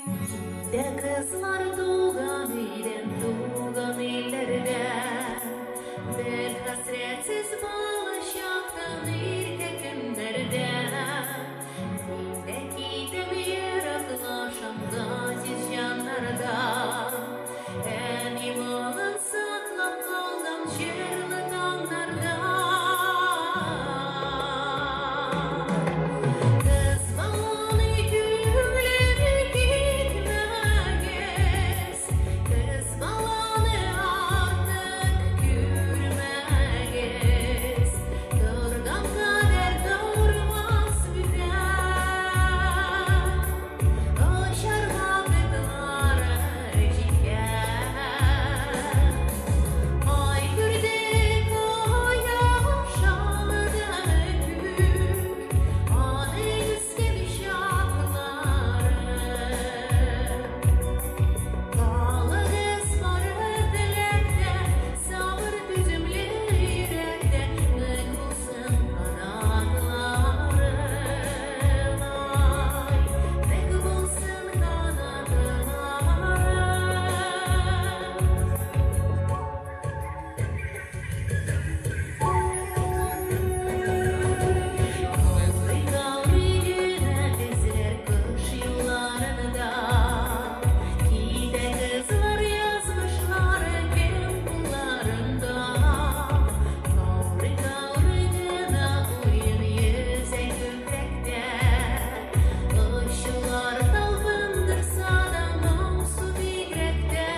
Китә кызлар туган өйдән, туган илләрдә. Бер хәсрәтсез балачактан иркә көннәрдә. Мин дә китәм, ераклашам газиз җаннардан. Әни моңын саклап калган җырлы таңнарда. Кыз баланы күңеле китмәгез, кыз баланы артык күрмәгез. Торган кадәр тормас бүтән, очар вакытлары җиткән. Ай күрде, кояш алды күк, аның үскән чаклары. Калыгыз бары теләктә, сабыр түземле йөрәктә, нык булсын канатлары, ай, нык булсын канатлары. Каурый каурый генә эзләр кыш юлларында. Китә кызлар язмышлары кем кулларында. Каурый каурый гына уен йөзә күкрәктә. Очулар талпындырса да моңсу бигрәк тә.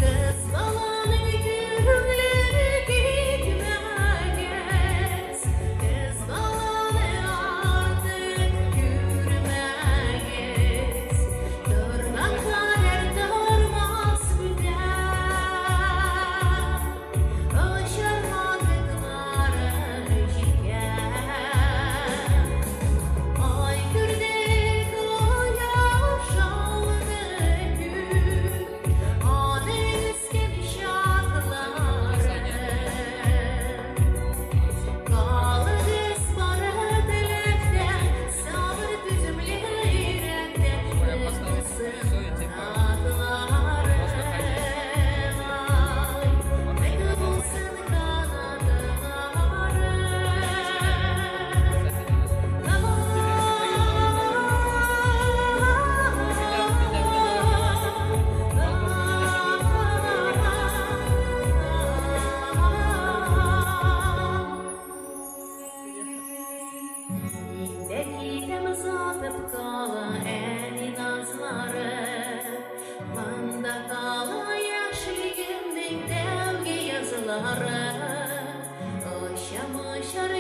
Кыз баланың күңеле китмәгез, кыз баланы артык күрмәгез. Торган кадәр тормас бүтән, очар вакытлары җиткән. Ай күрде, кояш алды күк, аның үскән чаклары. Калыгыз бары теләктә, сабыр түземле йөрәктә, Я нык поставить булсын лицо и типа канатлары, можно ходить. ай, Можно нык ходить. булсын канатлары. Запятая. Тебе не дают там Меня, меня возможно, меня не будет. Мин дә китәм, озатып кала әни назлары. Монда кала яшьлегемнең тәүге язлары. Очам очар